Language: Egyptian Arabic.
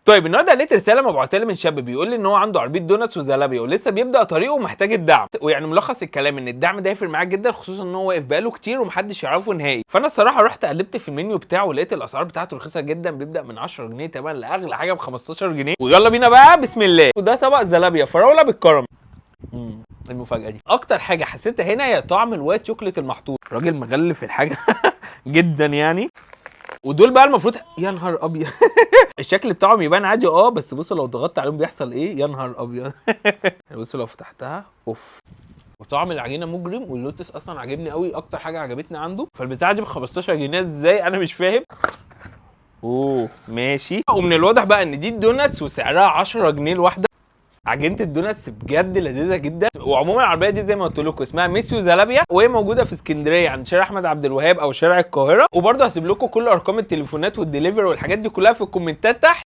طيب النهارده لقيت رسالة مبعوثه لي من شاب بيقول لي ان هو عنده عربية donuts وزلابيا ولسه بيبدا طريقه ومحتاج الدعم، ويعني ملخص الكلام ان الدعم ده هيفرق معاه جدا، خصوصا ان هو واقف بقاله كتير ومحدش يعرفه نهائي. فانا الصراحة رحت قلبت في المنيو بتاعه ولقيت الاسعار بتاعته رخيصة جدا، بيبدا من 10 جنيه تمام لاغلى حاجة ب 15 جنيه. ويلا بينا بقى بسم الله. وده طبق زلابيا فراوله بالكراميل. المفاجاة دي اكتر حاجة حسيتها هنا هي طعم ال white chocolate المحطوط، راجل مغلف الحاجة جدا يعني. ودول بقى المفروض، يا نهار ابيض، الشكل بتاعهم يبان عادي بس بصوا لو ضغطت عليهم بيحصل ايه، يا نهار ابيض. بصوا لو فتحتها اوف، وطعم العجينة مجرم، واللوتس اصلا عاجبني قوي، اكتر حاجة عجبتني عنده. فالبتاعه دي ب 15 جنيه ازاي انا مش فاهم. اوه ماشي. ومن الواضح بقى ان دي ال donuts وسعرها 10 جنيه الواحدة. عجينه ال donuts بجد لذيذة جدا. وعموما العربية دي زي ما قلت لكم اسمها ميسيو زلابيا، وهي موجودة في اسكندرية عند شارع احمد عبد الوهاب او شارع القاهرة. وبرده هسيب لكم كل ارقام التليفونات والدليفري والحاجات دي كلها في الكومنتات تحت.